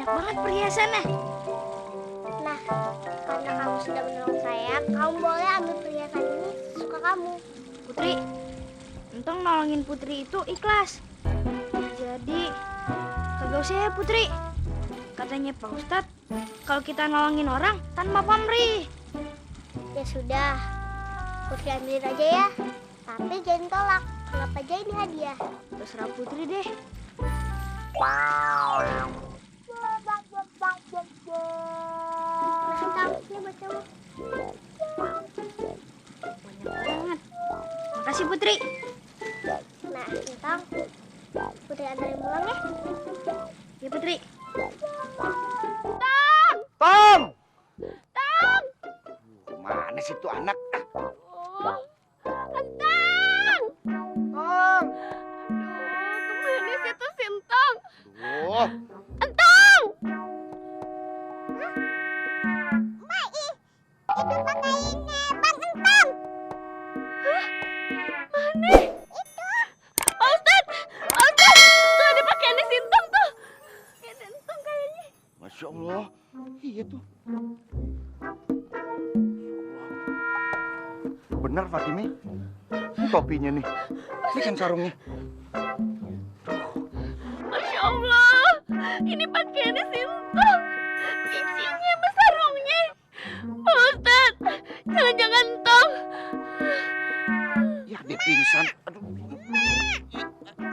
banyak banget perhiasannya. Nah, karena kamu sudah menolong saya, kamu boleh ambil perhiasan ini sesuka kamu. Putri, Entong nolongin Putri itu ikhlas. Jadi, kagak usah ya Putri. Katanya Pak Ustadz, kalau kita nolongin orang tanpa pamrih. Ya sudah, Putri ambil aja ya. Tapi jangan tolak, anggap aja ini hadiah. Terserah Putri deh. Nah, ini buat kamu. Banyak banget. Makasih Putri. Nah, Entong, Putri antarin pulang ya. Ya Putri. Tom! Tom! Mana sih tuh anak? Entong! Tom! Kemana sih tuh si Entong? Oh, Entong! Mai, itu pakaiannya Bang Entong. Hah? Mana? Itu. Pak Ustadz! Pak Ustadz! Tuh ada pakaiannya si Entong tuh. Kayak Entong kayaknya. Masya Allah. Iya tuh. Benar Fatime. Ini topinya nih. Ini kan sarungnya. Masya Allah. Ini pakaiannya si Entong. Cincinnya sama sarungnya. Pak Ustadz, jangan-jangan Entong. Ya dia pingsan. Aduh.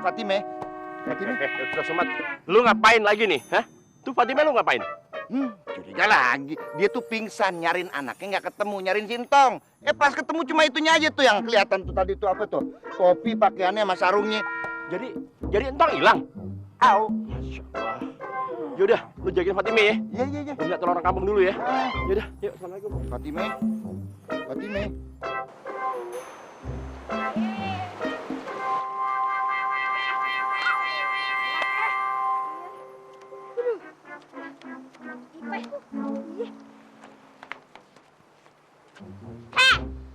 Fatime. Fatime. Ustaz Somad, lu ngapain lagi nih? Hah? Tuh Fatimah lu ngapain? Curiga lagi. Dia tuh pingsan nyariin anaknya nggak ketemu, nyariin Sintong. Pas ketemu cuma itunya aja tuh yang kelihatan tuh tadi tuh apa tuh? Topi, pakaiannya sama sarungnya. Jadi Entong hilang. Au. Masya Allah. Yaudah, lu jagain Fatimah ya. Iya. Gua liat orang kampung dulu ya. Yaudah, yuk assalamualaikum. Fatime. Fatime.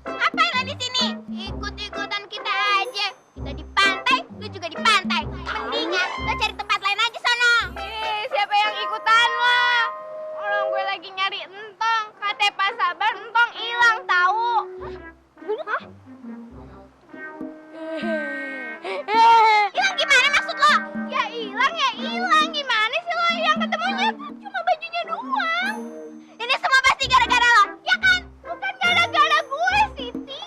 Ngapain lo di sini? Ikut-ikutan kita aja. Kita di pantai, lu juga di pantai. Mendingan lo cari tempat lain aja sono. Siapa yang ikutan lo? Orang gue lagi nyari Entong. Kata Pak Sabar Entong hilang tahu. Hah? Hilang gimana maksud lo? Ya hilang gimana sih lo yang ketemunya? Cuma bajunya doang. Ini semua pasti gara-gara lo, ya kan? Bukan gara-gara gue, Siti.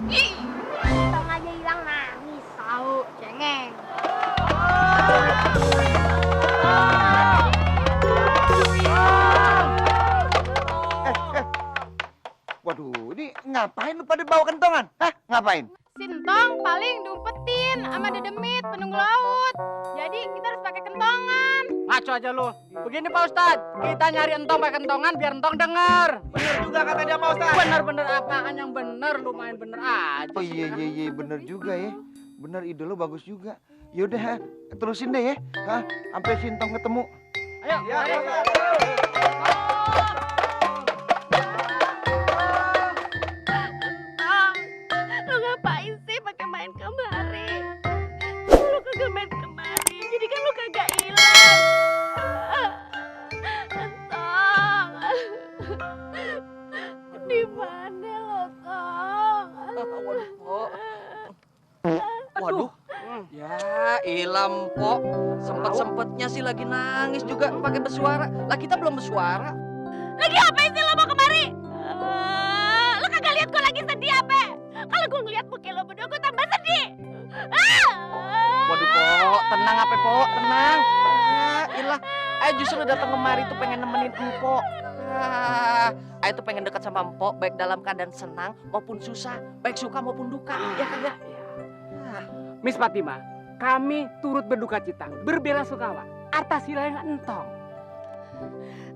Ih, Entong aja hilang nangis, tahu, cengeng. Waduh, ini ngapain lu pada bawa kentongan? Hah? Ngapain? Sintong paling diumpetin sama dedemit penunggu laut. Jadi kita harus pakai kentongan. Ngaco aja lu. Begini Pak Ustadz, kita nyari Entong pakai kentongan biar Entong denger. Bener juga kata dia Pak Ustadz. Bener-bener apaan yang bener, lu main bener aja. Oh iya, bener juga ya. Bener, ide lu bagus juga. Yaudah, terusin deh ya. Hah? Sampai Sintong ketemu. Ayo, ayo. Lu ngapain sih pakai main kemari? Lu kagak main kemari, jadi kan lu kagak hilang. Entong, di mana lo, Tong? Waduh. Ya, ilam Pok. Sempet-sempetnya sih lagi nangis juga pakai bersuara. Lah kita belum bersuara. Lagi ngapain sih lo mau kemari? Lo kagak lihat gue lagi sedih apa? Kalau gue ngeliat muka lo berdua gue tambah sedih. Waduh Pok, tenang apa Pok, tenang. Ilah, Ayo justru datang kemari tuh pengen nemenin Empok. Ayo tuh pengen dekat sama Empok, baik dalam keadaan senang maupun susah, baik suka maupun duka. Ya kan ya? Miss Fatima, kami turut berduka cita, berbela-sungkawa atas hilangnya Entong.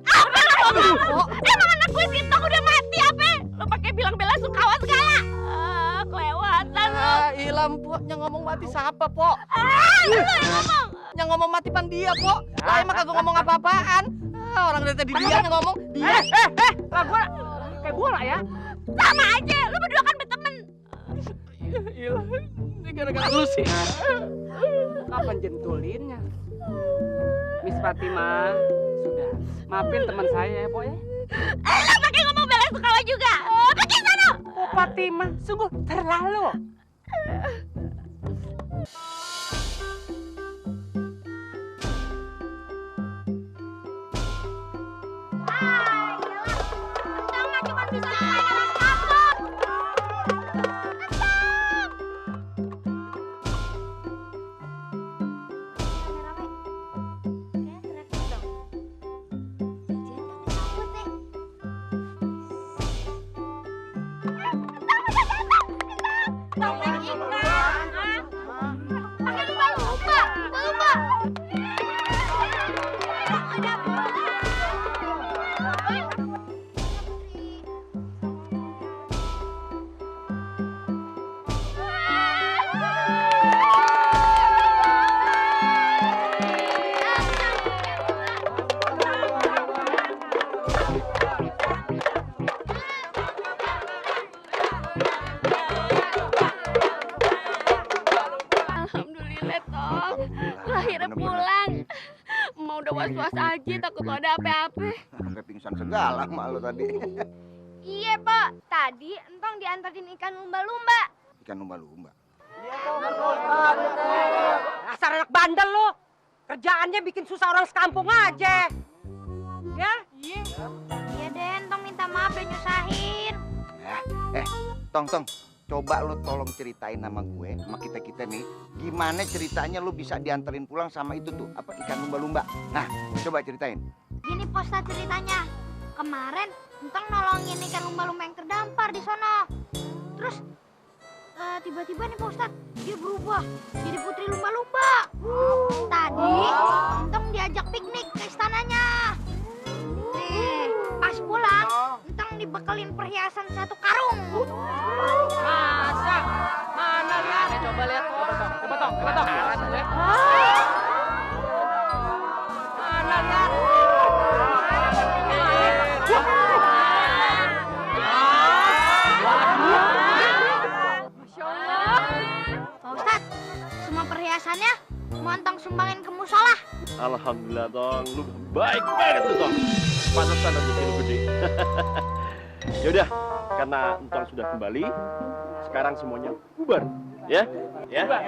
Apa lo ngomong? Emang anak gue si Entong udah mati apa? Lo pakai bilang bela-sungkawa segala. Kelewatan lo. Ilam Pok, yang ngomong mati siapa Pok? Lo yang ngomong. Yang ngomong mati pan dia Pok. Lah emang kagak ngomong apa-apaan. Orang dari tadi dia yang ngomong. Dia. Lah gua kayak bola ya. Sama aja, lo berdua kan berteman. Ilah, ini gara-gara lu sih. Kapan jentulinnya? Miss Fatima, sudah. Maafin teman saya ya, Pok ya. Lo pakai ngomong bela sungkawa juga. Pergi sana. Oh, Fatima, sungguh terlalu. Tengah cuma bisa main anak kampung. Alhamdulillah, Tong. Lo akhirnya pulang. Mau udah was-was aja, takut lo ada apa-apa. Sampai pingsan segala emak lu tadi. Iya, Pak. Tadi Entong diantarin ikan lumba-lumba. Ikan lumba-lumba. Dasar anak bandel lu. Kerjaannya bikin susah orang sekampung aja. Ya? Iya deh, Entong minta maaf udah nyusahin. Tong, coba lu tolong ceritain sama gue, sama kita nih, gimana ceritanya lu bisa dianterin pulang sama itu tuh, apa ikan lumba-lumba. Nah, coba ceritain. Gini posta ceritanya. Kemarin Entong nolongin ikan lumba-lumba yang terdampar di sono. Terus tiba-tiba nih Pak Ustadz, dia berubah jadi putri lumba-lumba. Tadi Entong diajak piknik ke istananya. Nih, pas pulang Entong dibekelin perhiasan 1 karung. Masa? Mana lihat? Coba lihat, Pok. Coba Tong. Mana lihat? Masya Allah. Pak Ustadz, semua perhiasannya mau Entong sumbangin ke musola. Alhamdulillah, Tong. Lu baik banget lu, Tong. Pantesan rezeki lu gede. Yaudah, karena Entong sudah kembali, sekarang semuanya bubar. Ya? Ya? Bubar.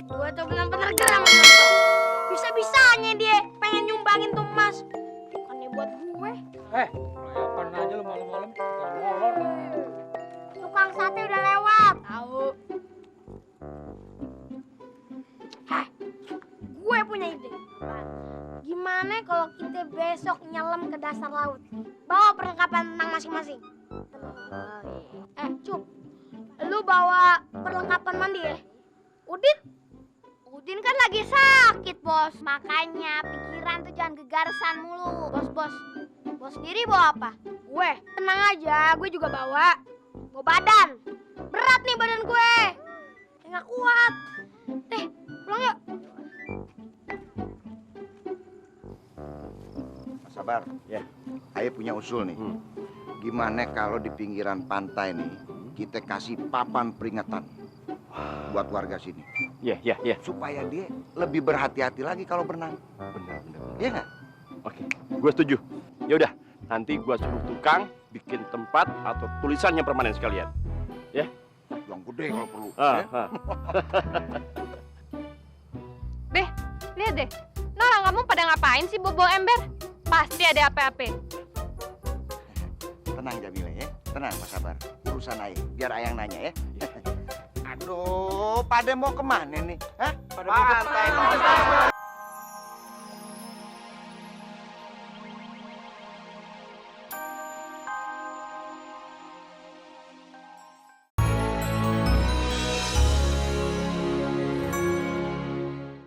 Gua tuh benar-benar geram sama Entong. Bisa-bisanya dia pengen nyumbangin tuh emas. Bukannya buat gue. Layapan aja lu malam-malam. Molor. Tukang sate udah lewat. Tahu. Gue punya ide. Gimana kalau kita besok nyelam ke dasar laut? Bawa perlengkapan tenang masing-masing. Cup. Lu bawa perlengkapan mandi ya? Udin kan lagi sakit, Bos. Makanya pikiran tuh jangan gegarsan mulu. Bos. Bos sendiri bawa apa? Gue. Tenang aja, gue juga bawa. Bawa badan. Berat nih badan gue. Nggak kuat. Pulang yuk. Sabar. Ya. Ayo punya usul nih. Gimana kalau di pinggiran pantai nih, kita kasih papan peringatan buat warga sini. Ya. Supaya dia lebih berhati-hati lagi kalau berenang. Benar. Iya nggak? Oke, gue setuju. Yaudah, nanti gue suruh tukang bikin tempat atau tulisannya permanen sekalian. Ya? Yang gede kalau perlu. Ah. Beh, lihat deh. Nora, kamu pada ngapain sih bawa ember? Pasti ada apa-apa. Tenang Jamila ya. Tenang Mas Sabar. Urusan Ayah. Biar Ayang nanya ya. Aduh, pada mau kemana nih? Hah? Pada mau ke pantai.